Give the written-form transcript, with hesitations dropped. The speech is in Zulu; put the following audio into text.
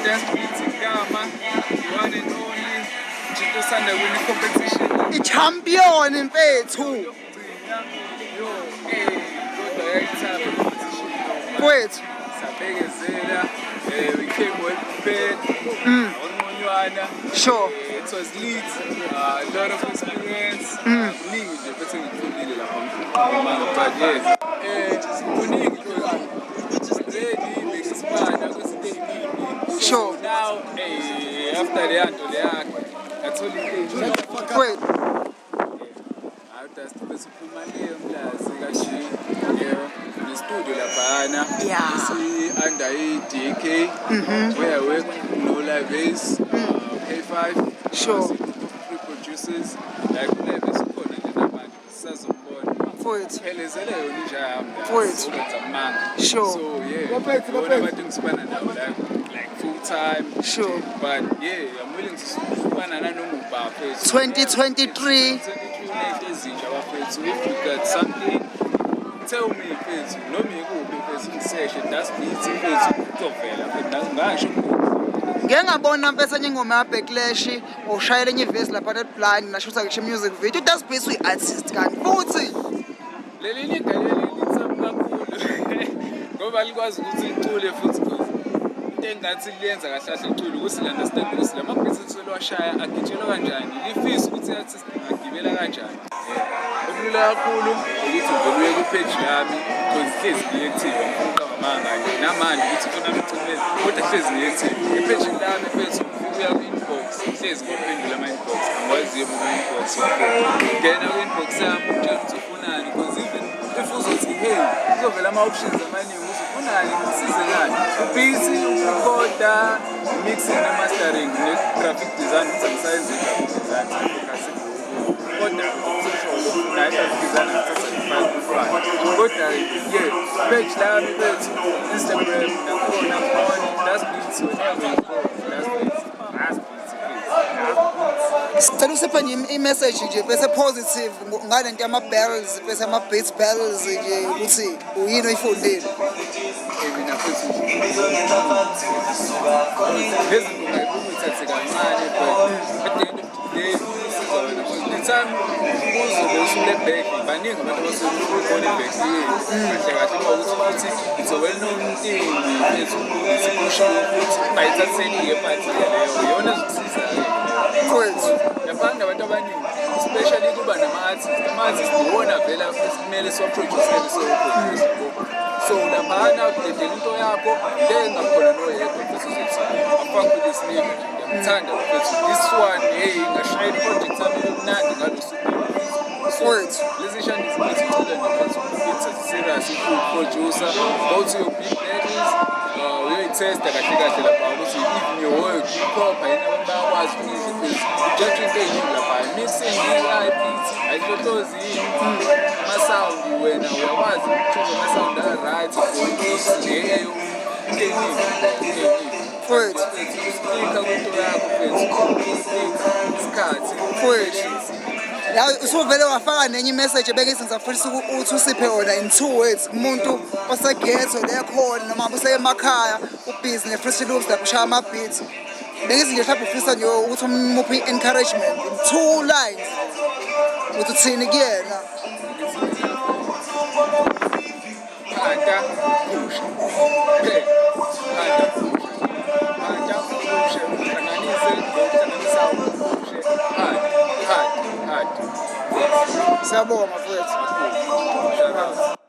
Dust Beats igama, the one and only Jito Sanda win competition. I-champion mfethu. Yokugcina. Yo, eh, kodwa yayithanda competition. Mfethu. Sabekezela, we came well prepared. Onqonywana. Sure. It was lit, a lot of experience. Kuningi nje futhi engikufundile lapha mfana, but yeah. Kuningi because already bengisifana kwizinto ey'ningi. Sure. Now, after leya nto leya, ngathola into ey'ningi. Mfethu. Hayi, uDust bese uphuma le uMlazi kaShi, yebo, ne-studio laphayana. Isi-under i-DK, where I work no Live Ace, K5. Group of three producers. Like uLive Ace ukhona nje namanje, sisazombona. Mfethu. Phelezele yona inja yami la, Mfethu. ukwenza amanga. Sure. So yeah, bona abantu engisifana nabo like full time. Sure. But yeah, I'm willing to sifana nanoma ubani, mfethu. 2023. 2023 ezintsha bafethu. If you got something, tell me, mfethu, noma ikuphi mfethu, ungiseshe Dust Beats mfethu, kuzovela mfethu, ngasho. Ngeke ngabona mfethu enye ingoma ya-Backlash ushayela enye ivesi lapha net-blind nashutha ngisho i-music video. Dust Beats uyi-artist kanti futhi. Leli liga leli lithaphu kakhulu ngoba likwazi ukuthi licule futhi, 'cause into engathi liyenza kahle kahle licule ukuthi li-understand ukuthi la ma-beats eseliwashaya agitshelwa kanjani, lifise ukuthi i-artist ingagibela kanjani. Okulula kakhulu ukuthi uvele uye kwi-page yami, because hlezi ngi-active, angifuni ukuqamba amanga nje namanje ukuthi ifoni yami icimile, kodwa hlezi ngi-active e-page lami mfethu. Ufike uya kwi-inbox, hlezi ngophendula ama-inbox, angikwaziyo kuma-inbox. Ngena kwi-inbox yami, utshela ukuthi ufunani, because even if uzothi hey, kuzovela ama-options amaningi ukuthi ufunani, ngikusize ngani, u-beat, ukurekhoda, mixing ne-mastering, ne-graphic design, ukuthi angisayenzi i-graphic design, focus, kodwa nayo i-graphic design ngithatha ngifake kufana. Kodwa yeah, page lami bethu, Instagram nakhona on Dust Beats, whenever you go, Dust Beats, Dust Beats, please. Sicela usiphe nje i-message nje bese positive ngalento yama-battles bese ama-beats battles nje, ukuthi uyini oyifundile. Mina futhi lezi ngoma uyithathe kancane, but at the end of the day usiza wena, because the time uzobe usule back, baningi abantu abasuke ubona i-back kahle kahle, uma ukuthi futhi it's a well known thing mfethu, isiphushiwe futhi, ungayithatheli-ke, but leyo iyona ezokusiza-ke. Mfethu. Lapha kunabantu abaningi, especially kuba nama-artist. Ama-artist iwona vele esimele siwa-produce-ele, siwa-produce. So laphana udedela into yakho, ngeke ngakhona noyedwa mfethu uzothi I fuck with this nigga nje, ngiyamthanda mfethu, this one, hey, ngashaya i-project yami emnandi ngalo suku. So Mfethu. lezi shandi mfethu, ngicela nje mfethu ukuthatha serious. If you producer, go to your beat battles, uyoyithesta kahle kahle lapha ukuthi even your work i-proper yini, abantu bayakwazi ukuthi because ujudge into ey'ningi lapha, mixing, i beat ayihlohlozi yini, ama-sound wena uyakwazi uku-choose ama-sound a-right for i-beat leyo, into ey'ningi, into ey'ningi. Mfethu. Sticka kwinto yakho mfethu, sticka isikhathi. Mfethu. La usuvele wafaka nenye i-message ebengisi ngisafisa ukuthi usiphe yona in two words kumuntu oseghetto lekhona noma usemakhaya ubhizi ne-Fruity Loops lapho ushaya ama-beats. Bengithi nje mhlawumbe ufisa nje ukuthi umuphe i-encouragement in two lines ukuthi uthini kuyena. Phanta phusha, phela phanta phusha, phanta phushe, uhlanganise ngokuhlanganisayo, phushe, hard hard hard. Siyabonga mfethu. Shout out.